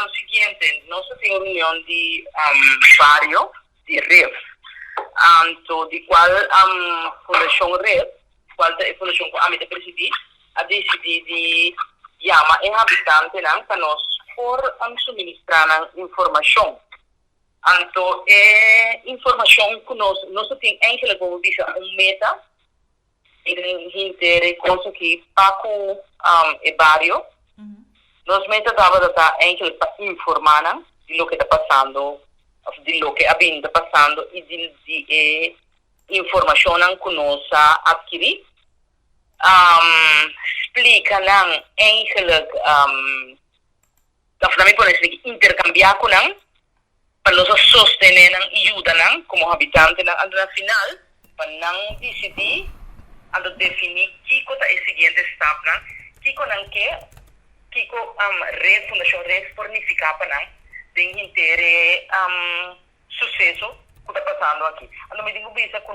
lo siguiente, nos tin un reunion di bario, di RIF, anto di cual Fundacion RIF, cual ta e fundacion cu ami ta presidi, a dicidi di yama e habitantenan pa nos por suministra nan informacion. Anto e informacion cu nos tin eigenlijk como bisa un meta, den henter e cos aki pa cu e bario. Nos meta tabata eigenlijk pa informa nan di loke ta pasando, of di loke a bin ta pasando y di e informacionnan cu nos a adkiri. Splica nan eigenlijk, of laat me pone asina, intercambia cu nan, pa nos sostene nan y yuda nan como habitantenan. Anto na final, pa nan dicidi, anto defini kico ta e siguiente stapnan, kico nan ke, kico Red, Fundacion Red por nifica pa nan, den henter e suceso cu ta pasando aki. Anto mi tin cu bisa cu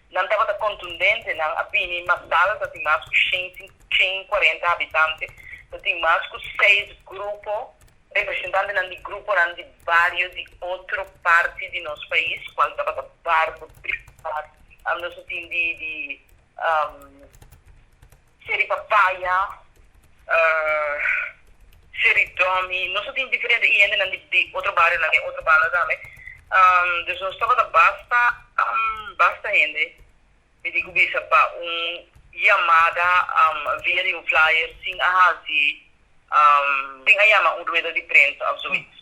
nan tabata contundente, nan a bini masal, tin mas cu 140 habitante, tin mas cu seis grupo, representantenan di gruponan di bario di otro parti di nos pais, cual tabata Barco, nos tin di Seri Papaya, Seri Domi, nos tin diferente hendenan di otro barionan di otro banda tambe. Dus nos tabata basta hende. Mi tin cu bisa pa un yamada via di un flyer sin a hasi, sin a yama un rueda di prensa of zoiets.